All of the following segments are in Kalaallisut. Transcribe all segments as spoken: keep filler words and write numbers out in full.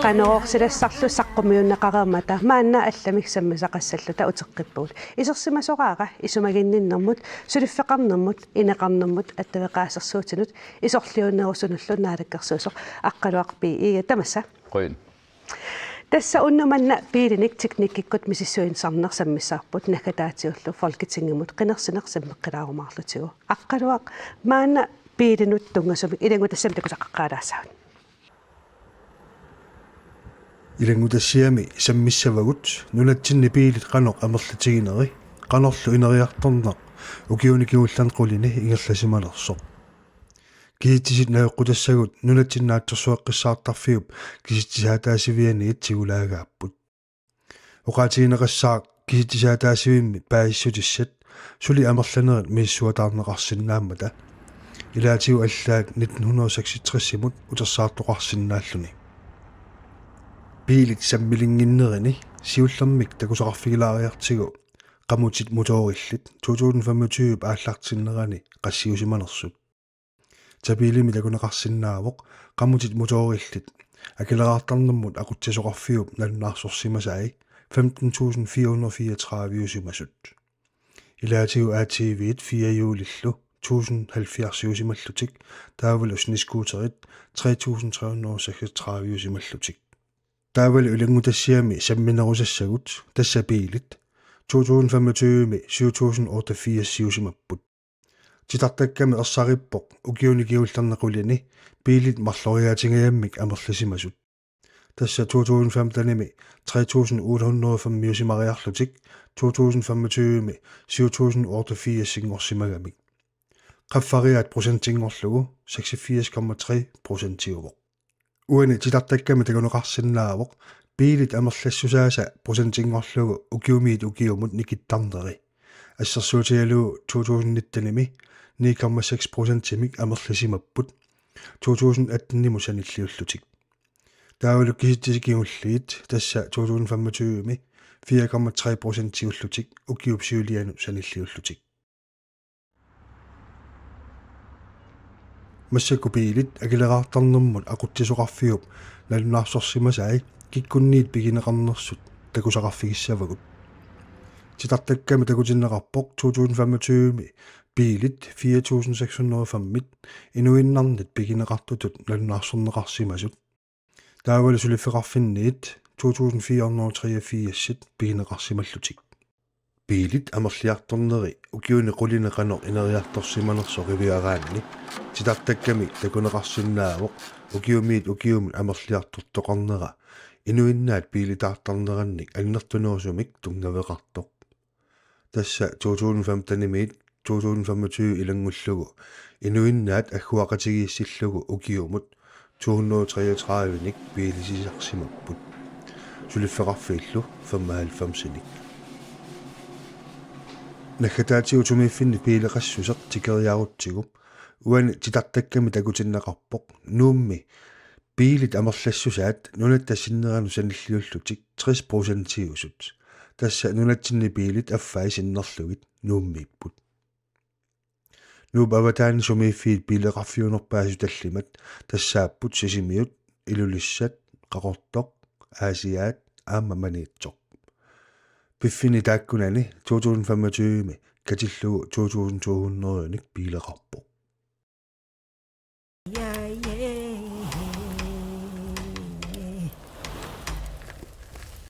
Qanorooq silassarlu saqqummiunneqareermata maanna allamik sammisaqassalluta uteqqippugut. Isersimasoraara isumaginninnermut, suliffeqarnermut, ineqarnermut attaveqaasersuutinut isorliunerusunullu naalakkersuisoq Aqqaluaq B. Egede, tamassa. Qujan. Tassa unnuk manna biilinik teknikkikkut misissuisarneq sammissavarput naggataatigut Folketingimut qinersineq sammeqqilaarumaarlutigu. Aqqaluaq, maanna biilinut tunngasumik ilanngutassiami takusaqaqqaalaassaagut. Ilanngutassiami sammissavagut nunatsinni biilit qanoq amerlatigineri, qanorlu ineriartorneq ukiuni kingullerni qulini ingerlasimanersoq. Kisitsisit najoqqutassagut nunatsinni naatsorsueqqissaartarfiup kisitsisaataasivianiit tigulaagaapput. Oqaatigineqassaaq kisitsisaataasivimmi paasissutissat suli amerlanerit misissuataarneqarsinnaammata. Ilaatigut allaat nitten hundrede og seksogtres-imut utersaartoqarsinnaalluni. Biilit sammilinnginnerini siullermik takusaqarfigilaariartigu qamutit motorillit to tusind femogtyve aallartinnerani qassiusimanersut. Tabiilimik takuneqarsinnaavoq qamutit motorillit akileraartarnermut aqutsisoqarfiup nalunaarsorsimasai femten tusind fire hundrede fireogtredive-usimasut. Ilaatigut A T V-t firehjulillu tusind halvfjerds-iusimallutik, taavalu snescooterit tre tusind tre hundrede seksogtredive-usimallutik. Taavalu ilanngutassiami samminerusassagut, tassa biilit, to tusind femogtyve-mi syv tusind otteogfirs-iusimapput. Titartakkami ersarippoq ukiuni kingullerni qulini biilit marloriaatingajammik amerlisimasut. Tassa to tusind femten-imi tre tusind otte hundrede og fem-iusimariarlutik, to tusind femogtyve-mi syv tusind otteogfirs-inngorsimagamik. Qaffariaat procentinngorlugu seksogfirs komma tre procentiuvoq. Uani titartakkami takuneqarsinnaavoq biilit amerlassusaasa procentinngorlugu ukiumiit ukiumut nikittarneri. Assersuutigalugu to tusind nitten-imi ni komma seks procentimik amerlisimapput to tusind atten-imut sanilliullutik. Taavalu kisitsisit kingulliit, tassa to tusind femogtyve-mi fire komma tre procentiullutik ukiup siulianut sanilliullutik. Massakkut biilit akileraartarnermut aqutsisoqarfiup nalunaarsorsimasai kikkunniit pigineqarnersut takusaqarfigissavagut. Titartakkami takutinneqarpoq to tusind femogtyve-mi biilit fire tusind seks hundrede og fem-it inuinnarnit pigineqartutut nalunaarsorneqarsimasut. Taavalu suliffeqarfinniit to tusind fire hundrede og treogfirs-it pigineqarsimallutik. Biilit amerliartorneri ukiuni qulini qanoq ineriartorsimanersoq qiviaraanni titartakkami takuneqarsinnaavoq ukiumiit ukiumut amerliartortoqarnera inuinnaat biilitaartarnerannik annertunerusumik tunngaveqartoq. Tassa to tusind femten-imiit to tusind femogtyve ilanngullugu inuinnaat agguaqatigiissillugu ukiumut to hundrede og treogtredive-nik biilisisarsimapput. Suliffeqarfiillu femoghalvfems-inik. Naggataatigut sumiiffinni biileqassuseq tikeriarutsigu uani titartakkami takutinneqarpoq Nuummi biilit amerlassusaat nunatta sinneranut sanilliullutik tres procentiusut. Tassa nunatsinni biilit affai sinnerlugit Nuummiipput. Nuup avataani sumiiffiit biileqarfiunerpaasut tallimat tassaapput Sisimiut, Ilulissat, Qaqortoq, Aasiaat aamma Maniitsoq. Piffissami taakkunani to tusind femogtyve-mi katillugu to tusind to hundrede-nik biileqarpoq.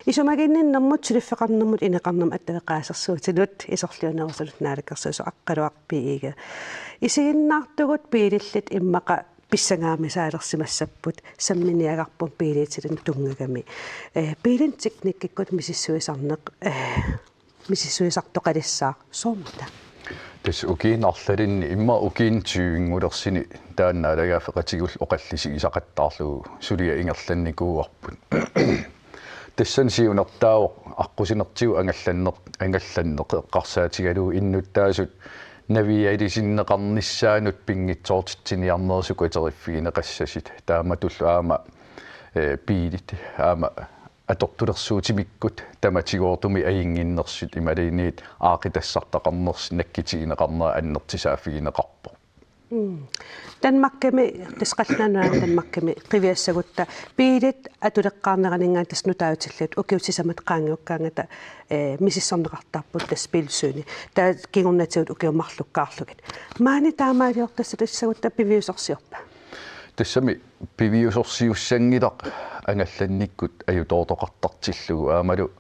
Isumaginninnermut, suliffeqarnermut, ineqarnermut attaveqaasersuutinut isorliunerusunut naalakkersuisoq Aqqaluaq B. Egede. Isiginnaartugut biilillit immaqa pissangaamisaalersimassapput, samminiagarput biiliitilinnut tunngagami. Eh, biilin teknikkikkut misissuisarneq, eh, misissuisartoqalissaaq soormita? Tassa ukiuni arlalinni immaqa ukiuni tyve-nngulersuni taanna naalagaaffeqatigiillu oqallisigisaqattaarlugu suliaq ingerlannikuuarput. Tassani siunertaavoq aqqusinertigut angallanneq, angallanneq eqqarsaatigalugu innuttaasut navialisinneqarnissaannut pinngitsoortitsiniarnerit sukateriffigineqassasut. Taamatullu aamma, eh, biilit aamma atortulersuutimikkut tamatigoortumik ajunnginnersut imaluunniit aaqqitassartaqarnersut nakkutigineqarnerat annertusaaffigineqarpoq. Mm. Danmarkimi, tassa qallunaat nunaanni Danmarkimi qiviassagutta biilit atuleqqaarneraninngaanniit tassa nutaatillugit ukiut sisamat qaangiukkaangata, eh, misissorneqartarput tassa bilsøgini. Taava kingornatigut ukiut marlukkaarlugit. Maani taamaaliortassagassagutta piviusorsiorpa? Tassami piviusorsiussanngilaq angallannikkut ajutoortoqartartillugu aammalu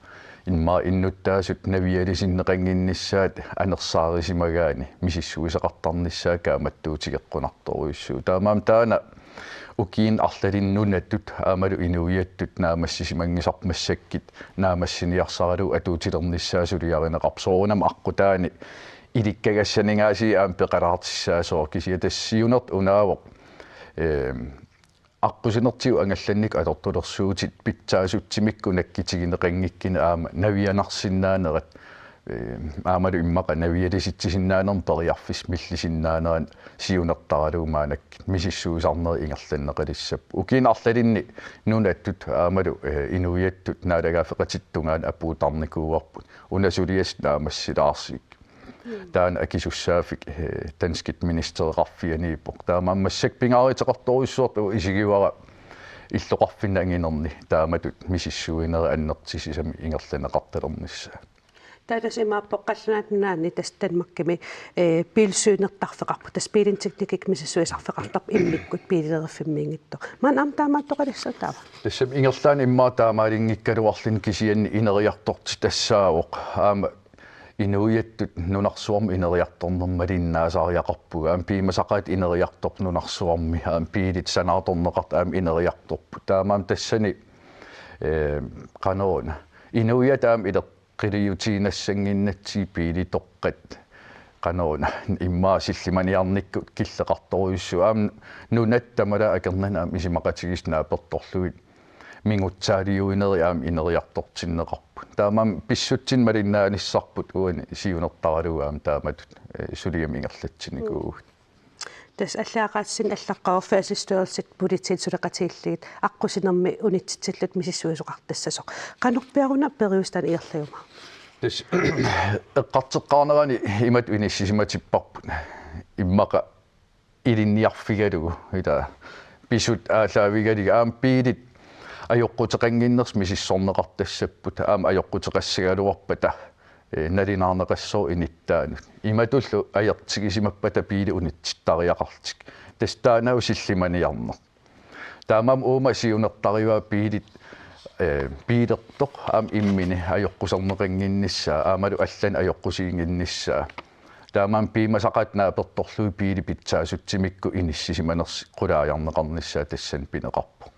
immaqa innuttaasut navialisinneqannginnissaat anersaarisimagaanni misissuisaqartarnissaa kaammattuuteqqunartorujussuuvoq. Taamaammat taanna ukiuni arlalinni nunatut aammalu inuiattut naammassisimanngisarput massakkut naammassiniarsaralugu atuutilernissaa suliarineqarpoq soorunami aqqutaani ilikkagassaninngaasiit aamma peqalaartussaasoq kisianni tassa siunertaq unaavoq. Ehm, aqqusinertigut angallannikkut atortulersuutit pitsaasutsimikku nakkutigineqanngikkunik aamma navianarsinnaanerat, eh, aammalu immaqa navialisitsisinnaanermut periarfissaq millisinnaanerat siunertaralugu maannakkut misissuisarnerit ingerlanneqalissapput. Ukiuni arlalinni nunatut aammalu, eh, inuiattut naalagaaffeqatitta tungaanut apuuttarnikuuarput. Una suliassaq naammassilaarsiuk. Taanna akisussaaffik, eh, danskit ministereqarfianiippoq. Taamaammat massakkut pingaaruteqartorujussuartut isigivara illoqarfinni anginerni taamatut misissuinerit annertusisamik ingerlanneqartalernissaat. Taava tassa imaappoq qallunaat nunaanni tassa Danmarkimi, eh, bilsøgnertarfeqarpoq. Tassa biilinik teknikkikkut misissuisarfeqartarpoq immikkut biilileriffimmiinngitsoq. Maani aamma taamaattoqalissaaq taava? Tassami ingerlaannaq immaqa taamaaliinngikkaluarluni kisianni ineriartortitassaavoq. Aamma inuiattut nunarsuarmi ineriartornermut malinnaasariaqarpugut. Aamma piumasaqaatit ineriartorput nunarsuarmi. Aamma biilit sanaartorneqartut aamma ineriartorput. Taamaammat tassani, eh, qanoruna. Inuiattut aamma ileqqiliutiinnassannginnatsigit biilitoqqat. Qanoruna. Immaqa sillimaniarnikkut killeqartorujussuuvoq. Aamma nunatta tamalaat akornanni aamma isumaqatigiissut naapertorlugit mingutsaaliuinerit aamma ineriartortinneqarput. Taamaammat pissutsit malinnaanissarput uani siunertaralugu aamma taamatut, eh, suliamut ingerlatsinikuuvugut. Tassa allaat oqaatissinnut allaqqavoq Færdselsstyrelsit politiit suleqatigiillugit aqqusinermi unitsitsillutik misissuisoqartassasoq. Qanorpiaruna periuseq taanna ingerlajumaarpa? Tassa eqqartoqqaarnerani imatut inissisimatippara immaqa ilinniarfigalugu, ila pisut aallaavigalugit aamma biilit ajoquteqannginnersut misissorneqartassapput, aamma ajoquteqassagaluarpata, eh, nalunaarneqassooq inuttaanut. Imatullu ajortigisimappata biili unitsittariaqarlutik. Tassa taanna sillimaniarneq. Taamaammat uuma siunertaraara biilit, eh, biilertoq aamma imminut ajoquserneqannginnissaa, aammalu allanik ajoqusiinnginnissaa. Taamaammat piumasaqaatit naapertorlugit biilit pitsaasutsimikku inissisimanersut qulaajarneqarnissaat tassani pineqarpoq.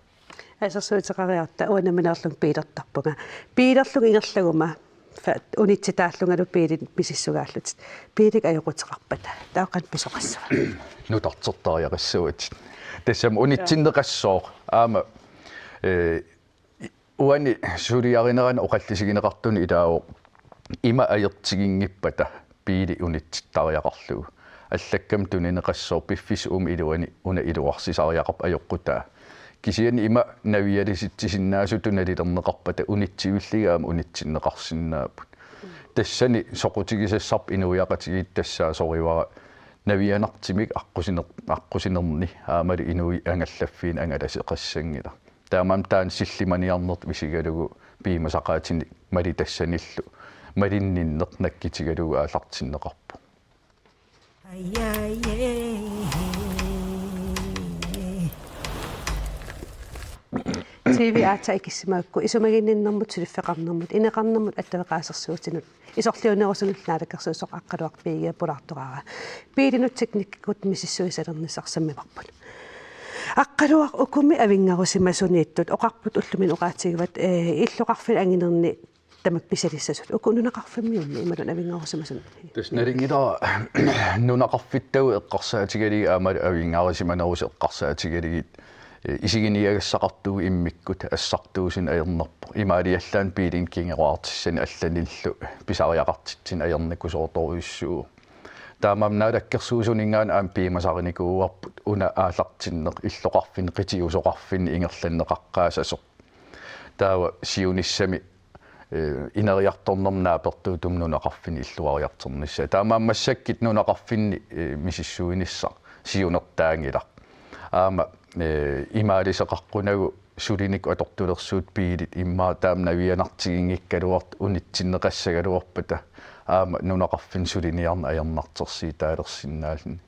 Assersuuteqariarta uanga nammineerlunga biilertarpunga. Biilerlunga ingerlaguma fa-, unitsitaallungalu biilit misissugaallutik. Biilit ajoquteqarpata. Taava qanoq pisoqassava? Nutartertariaqassavatit. Tassami unitsinneqassooq. Aamma, eh, uani suliarinerani oqallisigineqartuni ilaavoq ima ajortiginngippata biili unitsittariaqarlugu. Allakkamik tunineqassooq piffissap uuma iluani una iluarsisariaqarpoq ajoqutaa. Kisianni ima navialitsisinnaasutut nalilerneqarpata unitsivillugit aamma unitsinneqarsinnaapput. Tassani soqutigisassarput inuiaqatigiit tassaasorivara navianartumik aqqusineq-, aqqusinerni aammalu inuit angallaffiini angalasoqassanngilaq. Taamaammat taanna sillimaniarnertut isigalugu piumasaqaatinik malitassanillu malinninneq nakkutigalugu aallartinneqarpoq. T V aatsaat ikissimagukku isumaginninnermut, suliffeqarnermut, ineqarnermut attaveqaasersuutinut isorliunerusunullu naalakkersuisoq Aqqaluaq Piigiaq pulaartoraara. Biilinut teknikkikkut misissuisalernissaq sammivarput. Aqqaluaq, ukumi avinngarusimasuniittut oqarput ullumi oqaatigivat, eh, illoqarfinni anginerni tamakku pisalissasut. Uku nunaqarfimmiunni imaluunniit avinngarusimasut? Tassa nalunngilara nunaqarfittagut eqqarsaatigalugit aammalu avinngarusimanerusut eqqarsaatigalugit, eh, isiginiagassaqartugut immikkut assartuusineq ajornerpoq. Imaaliallaannaq biilinik kingoraartissanik allanillu pisariaqartitsineq ajornakusoortorujussuuvoq. Taamaammat naalakkersuisuninngaanniit aamma piumasarinikuuarput una aallartinneq illoqarfinni qitiusoqarfinni ingerlanneqaqqaassasoq. taava siunissami, eh, ineriartornermi naapertuuttumik nunaqarfinni illuariartornissaa. Taamaammat massakkut nunaqarfinni, eh, misissuinissaq siunertaanngilaq. Aamma, eh, imaaliseqaqqunagu sulinikkut atortulersuut biilit immaqa taama navianartiginngikkaluartut unitsinneqassagaluarpata aamma nunaqarfinni suliniarneq ajornartorsiutaalersinnaalluni.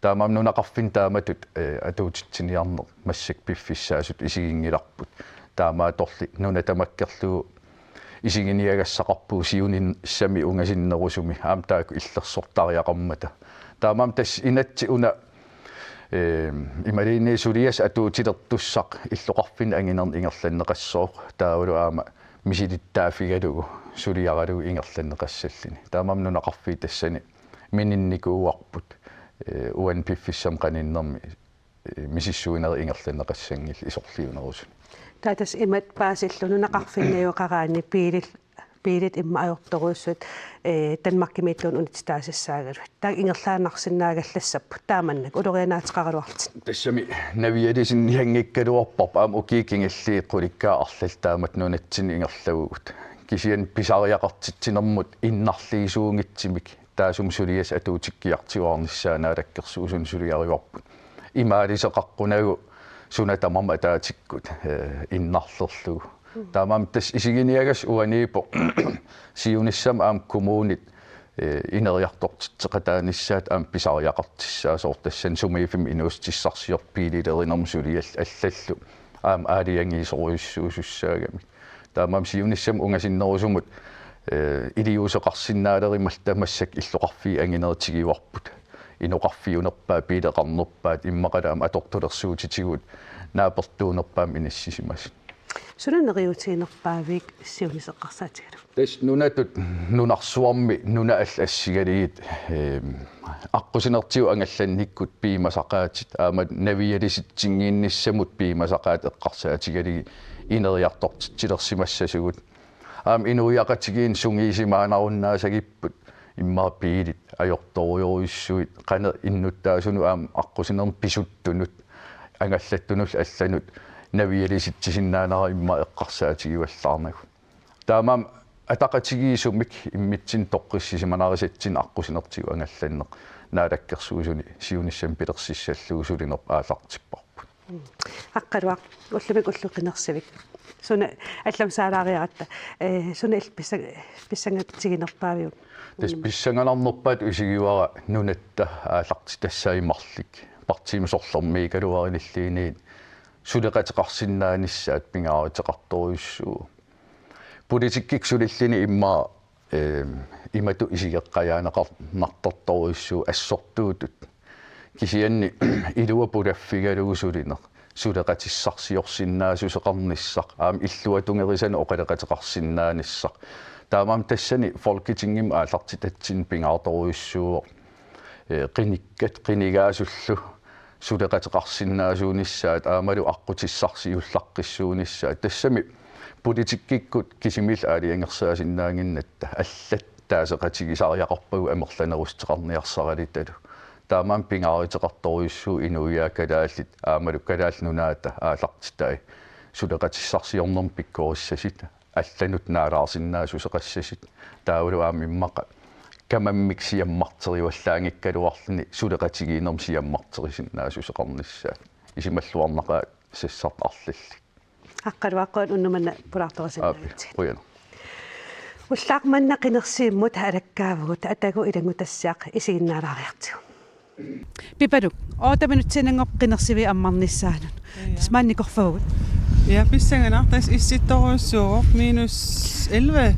Taamaammat nunaqarfinni taamatut, eh, atuutitsiniarneq massakkut piffissaasutut isiginngilarput. Taamaattorli nuna tamakkerlugu isiginiagassaqarpugut siunissami ungasinnerusumi aamma taakku illersortariaqarmata. Taamaammat tassa inatsit una, eh, imaluunniit suliassaq atuutilertussaq illoqarfinni anginernik ingerlanneqassooq taavalu aamma misilittaaffigalugu suliaralugu ingerlanneqassalluni. Taamaammat nunaqarfiit tassani mininnikuuarput, eh, uani piffissami qaninnermi, eh, misissuinerit ingerlanneqassanngillat isorliunerusuni. Taava tassa imatut paasillugu nunaqarfinniuteqaraanni biilit, biilit immaqa ajortorujussuit, eh, Danmarkimiittunik unitsitaasassagaluit. Taakku ingerlaannarsinnaagallassapput taamannak ulorianaateqaraluarlutit. Tassami navialisinnianngikkaluarparput aamma ukiut kingulliit qulikkaat arlallit taamatut nunatsinni ingerlavugut. Kisianni pisariaqartitsinermut innarliisuunngitsumik taassuma suliassaq atuutikkiartuaarnissaa Naalakkersuisuni suliarivarput. Imaaliseqaqqunagu suna tamarmi ataatsikkut, eh, innarlerlugu. Taamaammat tassa isiginiagassaq uaniippoq siunissami aamma kommunit, eh, ineriartortitseqataanissaat aamma pisariaqartussaasoq tassani sumiiffimmi inuussutissarsiortut biililerinermut suliallit allallu aamma aalajangiisorujussuusussaagamik. Taamaammat siunissami ungasinnerusumut, eh, iliuuseqarsinnaalerumalluta massakkut illoqarfiit anginerit tiguarput. Inoqarfiunerpaat, biileqarnerpaat, immaqalu aamma atortulersuutitigut naapertuunerpaamik inissisimasut. Suna neriuutiginerpaavigit siunissaq eqqarsaatigalugu? Tassa nunatut nunarsuarmi nunat allat assigalugit, ehm, aqqusinertigut angallannikkut piumasaqaatit, aamma navialisitsinnginnissamut piumasaqaatit eqqarsaatigalugit ineriartortitsilersimassasugut. Aamma inuiaqatigiinni sungiusimaannarunnaassagipput immaqa biilit ajortorujorujussuit qanoq innuttaasunut aamma aqqusinermi pisuttunut angallattunullu allanut navialisitsisinnaanera immaqa eqqarsaatigivallaarnagu. Taamaammat ataqatigiissumik immitsinnut toqqissisimanarisatsinnik aqqusinertigut angallanneq Naalakkersuisuni siunissami pilersissallugu sulinerput aallartipparput. Aqqaluaq, ullumi ullut qinersivik. Suna allamik saalaariaratta. Eh, suna illit pissa-, pissangatiginerpaaviuk? Tassa pissanganarnerpaatut isigivara nunatta aallartitassai marluk. Partiimi sorlermiikkaluarinilluunniit suleqateqarsinnaanissaat pingaaruteqartorujussuuvoq. Politikkikkut sulilluni immaqa, ehm, imatut isigeqqajaaneqarnartortorujussuuvoq assortuutut. Kisianni ilua pulaffigalugu sulineq suleqatissarsiorsinnaassuseqarnissaq, aamma illuatungerisanut oqaloqateqarsinnaanissaq. Taamaammat tassani Folketingimi aallartitatsinni pingaartorujussuuvoq, eh, qinikkat qinigaasullu suleqateqarsinnaasuunissaat aammalu aqqutissarsiullaqqissuunissaat. Tassami politikkikkut kisimiilluta aalajangersaasinnaannginnatta allat taaseqatigisariaqarpagut amerlanerussuteqarniarsaralutalu. Taamaammat pingaaruteqartorujussuuvoq inuiaat kalaallit aammalu Kalaallit Nunaata aallartitai suleqatissarsiornermut pikkorissasut, allanut naalaarsinnaassuseqassasut, taavalu aamma immaqa kamammik siammarterivallaanngikkaluarluni suleqatigiinnermut siammarterisinnaassuseqarnissaat. Isumalluarnaqaat sassartut arlallit. Aqqaluaq, qujanaq unnuk manna pulaartorusinnaagakkit. Aap, qujanaq. Ullaaq manna qinersivimmut alakkaavugut, atagu ilanngutassiaq isiginnaalaariartigu. Pipaluk, otte minutsiinnanngorpoq qinersiviit ammarnissaanut. Ja. Tassa maani nikorfavugut. Ja, pissanganaq, tassa issittorujussuuvoq, minus elleve.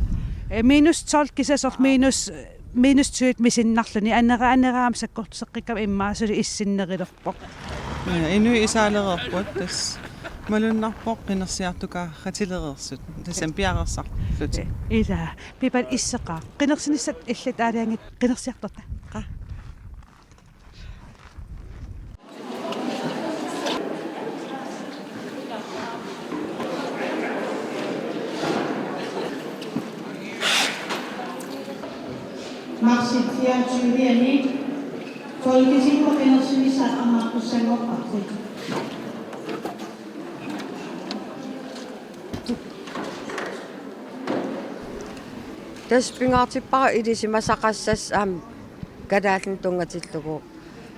Eh, minus tolv kisasoq, minus, minus tyve misinnarluni. Anera, anera aamma sakkortuseqqikkama immaqa suli issinnerulerpoq. Ja, inuit isaalereerput, tassa malunnarpoq qinersiartukaaratilereersut. Tassami piareersarlutik. Ila, Pipaluk, isseqaaq. Qinersinissat illit aalajangippit qinersiartorta? Qaa. Marsip fireogtyve-ani Folketingimi qinersinissaat ammartussanngorparput. Tassa pingaartippara ilisimasaqassasoq aamma kalaallinut tunngatillugu,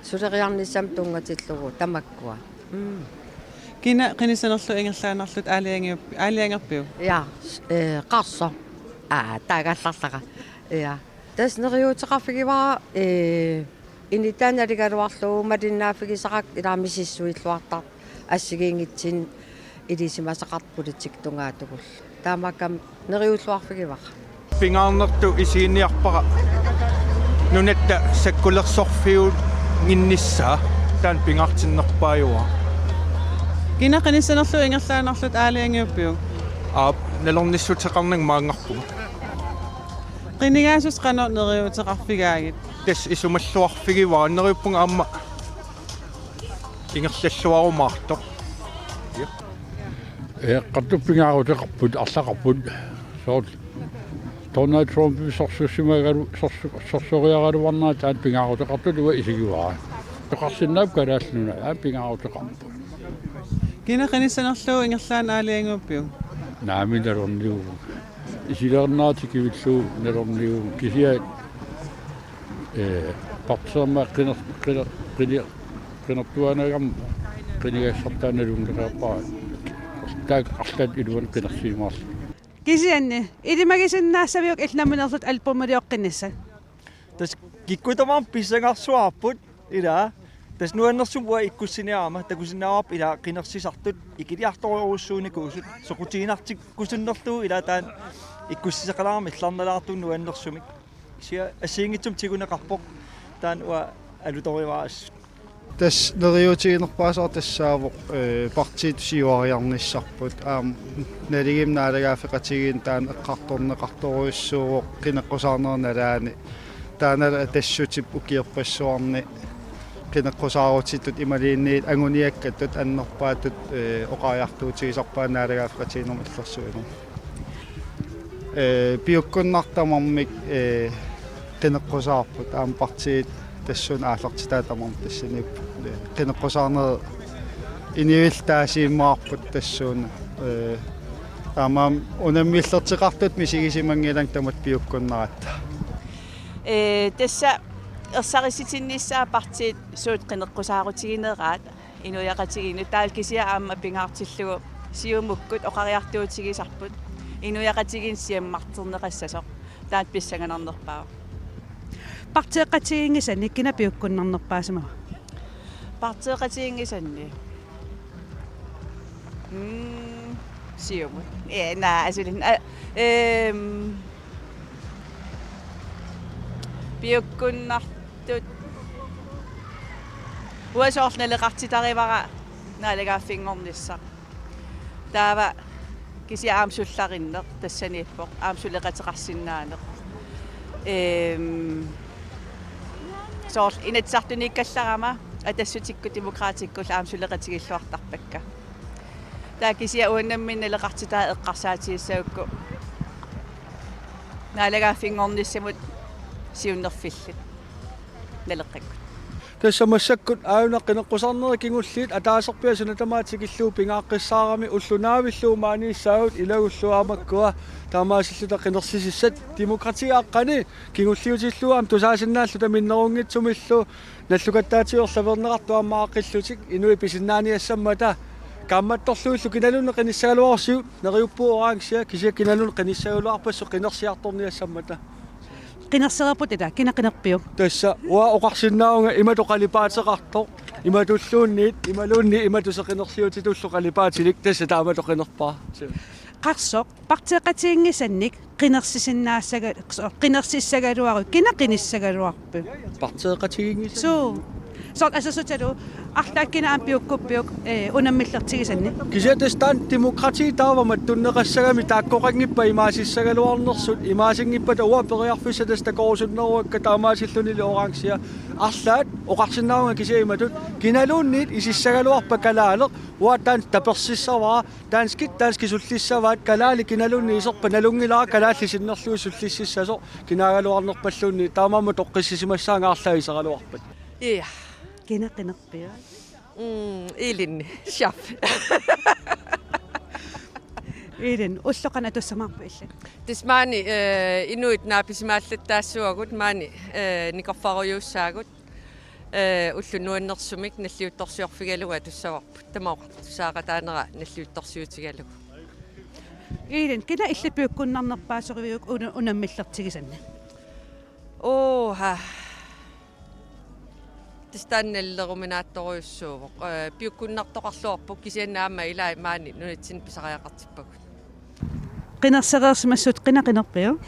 suleriarnissamut tunngatillugu tamakkua. Mm. Kina qinissanerlugu ingerlaannarlutit aalajangiup-, aalajangerpiuk? Ja, s-, eh, Qarsoq. Aa, taagaallarlara. Ja. Tassa neriuuteqarfigivara, eh, inittaa naligaluarlugu malinnaaffigisara ilaa misissuilluartartoq assigiinngitsunik ilisimasaqartoq politikkikkut tungaatigut. Taamaakkami neriulluarfigivara. Pingaarnertut isiginniarpara nunatta sakkulersorfiunnginnissaa, taanna pingaartinnerpaajuvoq. Kina qinissanerlugu ingerlaannarlutit aalajangiuppiuk? Aap, nalornissuteqarnanga maanngarpunga. Qinigaassuseq qanoq neriuuteqarfigaagit? Tassa isumalluarfigivara, neriuppunga aamma ingerlalluarumaartoq. Eqqartut pingaaruteqarput, arlaqarput. Soorlu Donald Trump sorsussimagalu-, sorsu-, sorsoriaraluarnera taanna pingaaruteqartut uanga isigivara. Oqarsinnaapput Kalaallit Nunaat aamma pingaaruteqarpoq. Kina qinissanerlugu ingerlaannaq aalajangiuppiuk? Naamik, nalorniuvunga. Isilernaati kivillu nalorniuvunga. Kisianni, eh, partiit aamma qiner-, qiner-, qiner-, qinertuaannarami qinigassartaa nalunngilluinnarpara. Taakku arlaat iluanni qinersimaarlugit. Kisianni ilimagisinnaassaviuk illit nammineerlutit albumilioqqinnissat? Tassa kikkut tamarmik pissangarsuarput ilaa. Tassa nuannersumik uanga ikkussiniarama takusinnaavarput ilaa qinersisartut ikiliartorujussuunikuusut soqutiginartikkusunnerlugu ilaa, taanna ikkussisaqalaarama illarnalaartunik nuannersumik. Kisianni assigiinngitsumik tiguneqarpoq, taanna uanga alutorivara assut. Tassa neriuutiginerpaasoq tassaavoq, eh, partiit siuariarnissarput. Aamma nalingimma naalagaaffeqatigiinni taanna eqqartorneqartorujussuuvoq qineqqusaarnera nalaani. Taanna Atassutip ukiorpassuarni qineqqusaarutitut imaluunniit anguniakkattut annerpaatut, eh, oqariartuutigisarpaat naalagaaffeqatigiinnermut illersuinermi. Eh, piukkunnartut tamarmik, eh, qineqqusaarput, aamma partiit tassuuna aallartitaat tamarmik tassaniipput. Eh, qineqqusaarnerit inuillu taasiimaarput tassuuna. Eh, taamaammat unammillerteqartutut misigisimanngilanga tamatta piukkunnaratta. Ee, tassa ersarissitinnissaa partiit suut qineqqusaarutigineraat inuiaqatigiinnut, taava kisianni aamma pingaartillugu Siumukkut oqariartuutigisarput inuiaqatigiinni siammarterneqassasoq, taanna pissanganarnerpaavoq. Partiiqatigiinngisannik kina piukkunnarnerpaasimava? Partiiqatigiinngisannik. Mm, Siumut. Ee, naa, asulin. A, ehm, piukkunnartut. Uanga soorlu naleqartitarivara naalagaaffinngornissaq. Taava kisianni aamma sullarinneq tassaniippoq, aamma suleqateqarsinnaaneq. Ehm, soorlu Inatsisartuniikkallarama Atassutikkut Demokraatikkullu aamma suleqatigilluartarpakka. Taava kisianni uanga nammineq naleqartitaat eqqarsaatigissagukku naalagaaffinngornissamut siunnerfillit naleqqikkut. Tassa massakkut aajuna qineqqusaarnerit kingulliit, ataaserpiaq suna tamaat tikillugu pingaartissaarami, ulloq naavillugu maaniissaagut, ilagullu aamma makkua taamaasilluta qinersisissat. Demokratiaqqani kingulliutillugu aamma tusaasinnaalluta minnerunngitsumillu nallukattaatigut erlaverneqartut aamma aaqqillutik inuit pisinnaaniassammata. Kaammattorluillu kinaluunniit qinissagaluarussiuk, neriuppunga orangea, kisianni kinaluunniit qinissagaluarpassuit qinersiartorniassammata. Qinersereerputit ilaa, kina qinerpiuk? Tassa uanga oqarsinnaavunga imatut qalipaateqartoq, imatulluunniit, imaluunniit imatut qinersiutitullu qalipaatilik, tassa taamatut qinerpara. Qarsoq, partiiqatigiinngisannik qinersisinnaassaga-, qinersissagaluaruit, kina qinissagaluarpiuk? Partiiqatigiinngisannik. Suu. Soorlu assersuutigalugu arlaat kina aamma piukkuppiuk, ee, unammillertigisannik? Kisianni tassa taanna demokrati taava mattunneqassagami, taakkoqanngippat imaasissagaluarnersut, imaasinngippata uanga periarfissat tassa takorusunneruakka taamaasillunilu orangea. Arlaat oqarsinnaavunga kisianni imatut, kinaluunniit isissagaluarpat kalaaleq, uanga taanna tapersissavara, danskit danskit sullissavaat, kalaaleq kinaluunniit iserpat nalunngilara kalaallit sinnerlugit sullississasoq, kinaagaluarnerpalluunniit, taamaammat toqqissisimassaanga arlaat iseraluarpat. Ja. Kina qinerpiuk? Mm, Elin Schaff. Iilin, ulloq qanoq atussamaarpa illit? Tassa maani, eh, inuit naapisimaallattaassuagut maani, eh, nikorfarujuussaagut, eh, ulloq nuannersumik nalliuttorsiorfigalugu atussavarput. Tamaat oqartussaaqataanera nalliuttorsiutigalugu. Iilin, kina illit piukkunnarnerpaasoriviuk una-, unammillertigisanni? Uha. Tassa taanna nalileruminaattorujussuuvoq. Eh, piukkunnartoqarluarpoq kisianni aamma ilai maani nunatsinni pisariaqartippagut. Qinersereersimassaatit, qina qinerpiuk?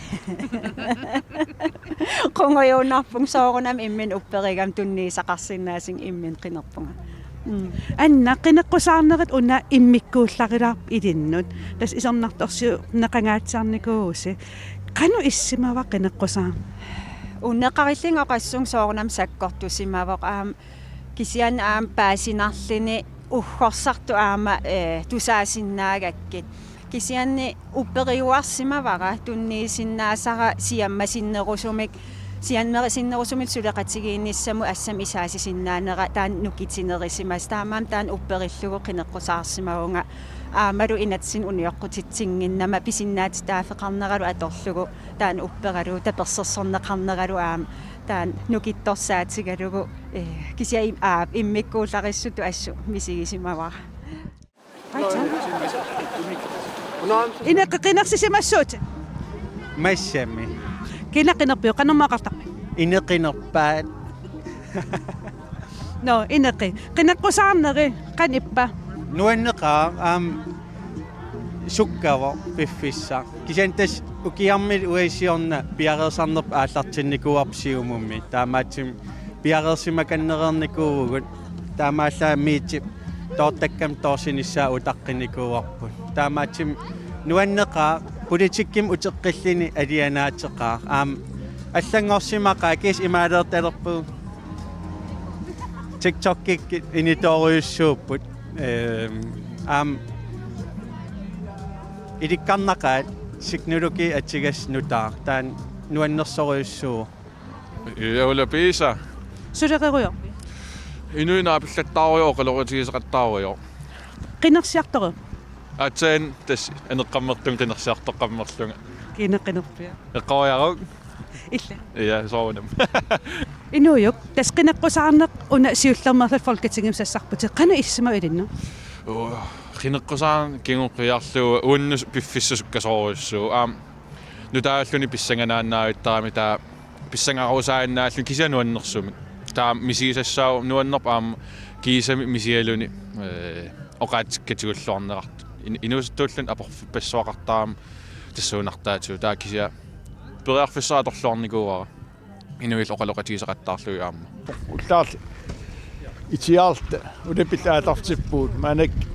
Qungujuunnarpunga, soorunami imminut upperigama tunniussaqarsinnaasunga imminut qinerpunga. Mm. Anna, qineqqusaarnerit una immikkuullarilaarput ilinnut. Tassa isornartorsiorneqangaatsiarnikuuvusi. Qanoq issimava qineqqusaarneq? Unneqarillunga oqassunga soorunami sakkortusimavoq, aamma kisianni aamma paasinarluni uggorsartut aamma, eh, tusaasinnaagakkit. Kisianni upperiuarsimavara tunniusinnaasara siammasinnerusumik, siammarisinnerusumik suleqatigiinnissamut assammik isaasisinnaanera taanna nukittunerisimasoq. Taamaammat taanna upperillugu qineqqusaarsimavunga. Aammalu inatsisinni unioqqutitsinnginnama pisinnaatitaaffeqarneralu atorlugu taanna upperalugu tapersersorneqarneralu aamma taanna nukittorsaatigalugu, eh, kisianni im-, aap, immikkuullarissutut assut misigisimavara. Ineqi, qinersisimassaatit? Massami. Kina qinerpiuk, qanormaa oqartarpit? Ineqi qinerpaat. Nå, Ineqi. Qineqqusaarneri, qanoq ippa? Nuanneqaaq, aamma sukkavoq piffissaq. Kisianni tassa ukiarmilu uagut siorna piareersarnerput aallartinnikuuarput Siumumi. Taamaattumik piareersimakannereernikuuvugut. Taamaallaat Miitip toortakkamik toorsinissaa utaqqinikuuarput. Taamaattumik nuanneqaaq, politikkimik uteqqilluni alianaateqaaq. Aamma allanngorsimaqaaq, kiisa imaaleertalerpugut. TikTokikkut initoorujussuupput. Ehm, aamma ilikkarnaqaat teknologi atugassaq nutaaq. Taanna nuannersorujussuuvoq. Ia, Ulla Piisa. Suleqerujoq. Inuit naapillattaarujoq, oqaloqatigisaqattaarujoq. Qinersiartorujuk. Aatsaat tassa aneqqammertunga qinersiartoqqammerlunga. Kina qinerpiuk? Eqqoriaruk. Illit? Ia, soorunami. Inuujuk, tassa qineqqusaarneq una siullermeerlutit Folketingimi sassarputit. Qanoq issimava ilinnut? Uu, qineqqusaarneq kingorna qiiarlugu uannut piffissaq sukkasoorujussuuvoq. Aamma nutaalluni pissanganaannavittarami, taava pissangarusaannaalluni kisianni nuannersumik. Taava misigisassaavoq nuannerpoq aamma kiisami misigaluni, eh, oqaatsit katigulluarneqartut. In-, inuusuttuulluni aporfippassuaqartarami tassuunartaatigut. Taava kisianni periarfissaq atorluarnikuuara. Inuillu oqaloqatigisaqattaarlugit aamma. Ullaarli itiaarta ulapillu aallartippugut. Maannakkut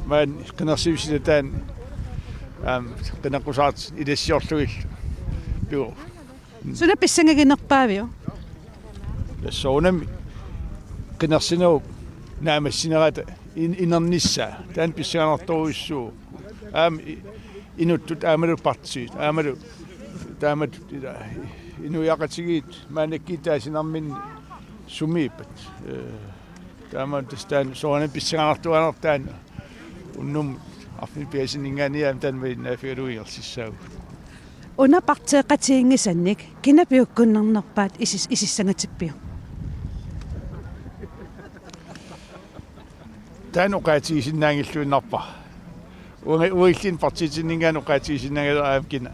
maani qinersivissutaa aamma qineqqusaartut ilassiorlugillu. Piu. Suna pissangaginerpaaviuk? Soorunami qinersinerup naammassinerata in-, inernissaa. Taanna pissanganartorujussuuvoq. Aamma i-, inuttut aammalu partiit, aammalu taamatut ila inuiaqatigiit maannakkut taasinarminni sumiippat. Eh, taamaammat tassa taanna soorunami pissanganartuaannartoq taanna. Unnummut arfineq-pingasunninngaanniit aamma taanna malinnaaffigalugu ingerlassaagut. Una partiiqatiginngisannik kina piukkunnarnerpaat isis-, isissangatippiuk? Taanna oqaatigisinnaanngilluinnarpara. Uanga uilliin partiitinninngaanniit oqaatigisinnaanngilara aamma kina.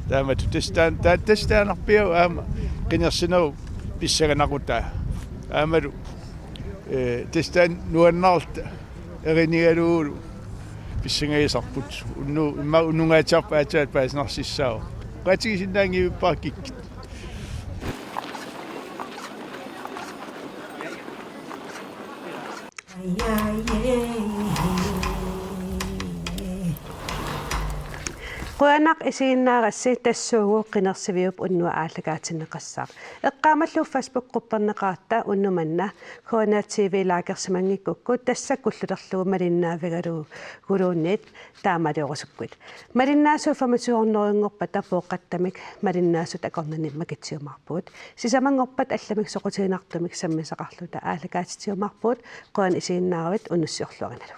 Taamatut tassa taan-, taa-, tassa taannarpiaq aamma qinersinerup pissanganartutaa. Aammalu, eh, tassa taanna nuannaarluta erinigalugulu pissangagisarput. Unnu-, immaqa unnunngaatiarput aatsaat paasinarsissaavoq. Oqaatigisinnaanngivippara kikkut. Qujanaq isiginnaarassi, tassuugu Qinersiviup unnuaq aallakaatinneqassaaq. Eqqaamallugu Facebook-grupperneqaratta unnuk manna K N R T V laakersimanngikkukku, tassa kullulerlugu malinnaavigaluguluunniit taamaaliorusukkukku. Malinnaasut femogtyve hundredenngorpata pooqqattamik malinnaasut akornanni makitsiumaarpugut. Sisamanngorpat allamik soqutiginartumik sammisaqarluta aallakaatitsiumaarpugut, qujanaq isiginnaaravit, unnussiorluarinalu.